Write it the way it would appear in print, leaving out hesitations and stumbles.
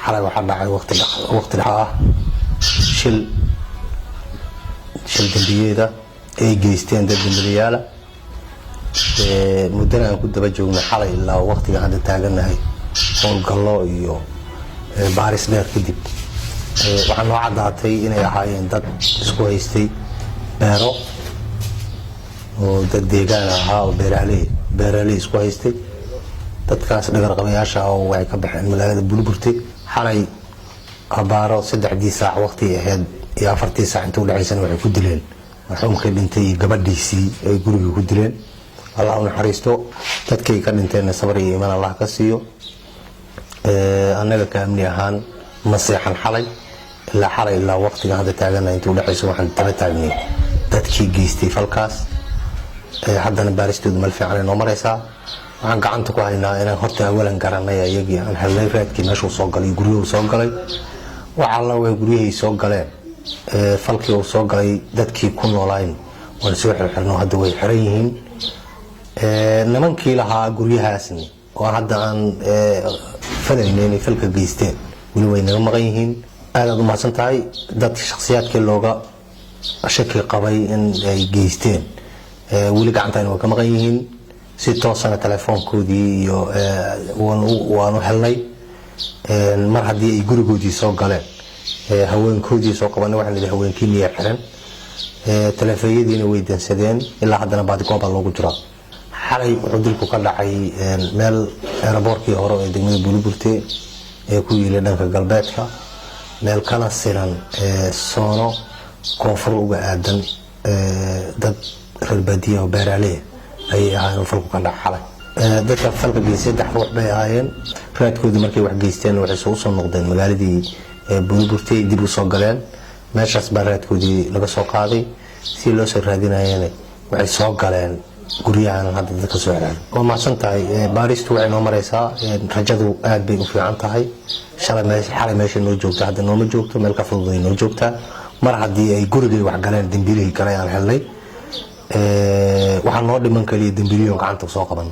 Xalay waxaa dhacay waqti dhexa ah shil dambiyeeda ay geysteen dad dambiilayaala. Muddana aan ku daba joognay xalay ilaa waqtiga hadda taagannahay howlgallo iyo baaris dheer kadib, waxaa noo caddaatay inay ahaayeen dad isku haystay beero oo dad deegaan ahaa oo beeraaley isku haystay. Dadkaas dhagarqabayaasha oo waxay ka baxeen magaalada Buuloburte xalay abaaro 3dii saac waqtigii ahayd iyo 4tii saac inta udhexaysana waxay ku dileen marxuumkii dhintay iyo gabadhiisii ay guriga ku dileen. Allah u naxariisto, dadkay ka dhinteenna sabar iyo iimaan Allah ka siiyo. Annaga ka amni ahaan ma seexan xalay, ilaa xalay ilaa waqtiga hadda taagana inta udhexayso waxaan daba taagnay dadkii geystay falkaas. Haddana baaristoodu meel fiican ay noo maraysaa. Waxaan gacanta ku haynaa inaan horta awalan garanay iyagii, aan helnay raadkii meeshuu soo galay, guryuhu soo galay. Wax alla way guryahay soo galeen, falkii uu soo galay dadkii ku noolayn waan soo xirxirno, hadda way xiran yihiin. Nimankii lahaa guryahaasni oo hadda aan falayna inay falka geysteen weli way naga maqan yihiin. Aad aad u mahadsan tahay. Dadka shakhsiyaadkii looga shaki qabay in ay geysteen weli gacantayna way ka maqan yihiin. Si toosana telefoonkoodii iyo waanu helnay. Mar haddii ay gurigoodii soo galeen, haweenkoodii soo qabanay, waxaan idhi haweenkii miyaa xiran? Taleefanyadiina way dansadeen, ilaa haddana baadigoob baa loogu jiraa. Xalay wuxuu dilku ka dhacay meel airportkii hore ee degmada Buuloburte ee ku yiilay dhanka galbeedka, meel kana siran soono koonfur uga aadan. Dad reer baadiya oo beeraaley ayay ahaayeen falku ka dhaca xalay. Dadka falka geystay saddex ruux bay ahaayeen. Raadkoodii markay wax geysteen waxay soo usoo noqdeen magaaladii Buuloburtay, dib usoo galeen. Meeshaas baa raadkoodii laga soo qaaday. Si loo soo raadinayana waxay soo galeen guryahan hadda dadka soo xiraan. Waa mahadsan tahay. Baaristu waxay noo maraysaa, rajadu aad bay u fiican tahay. Shalay xalay meesha noo joogta hadda nooma joogto, meel ka fudud ay noo joogtaa. Mar haddii ay gurigay wax galeen, dambiilihii kale aan helnay, waxaa noo dhiman kaliya dambiilihi gacanta soo qaban.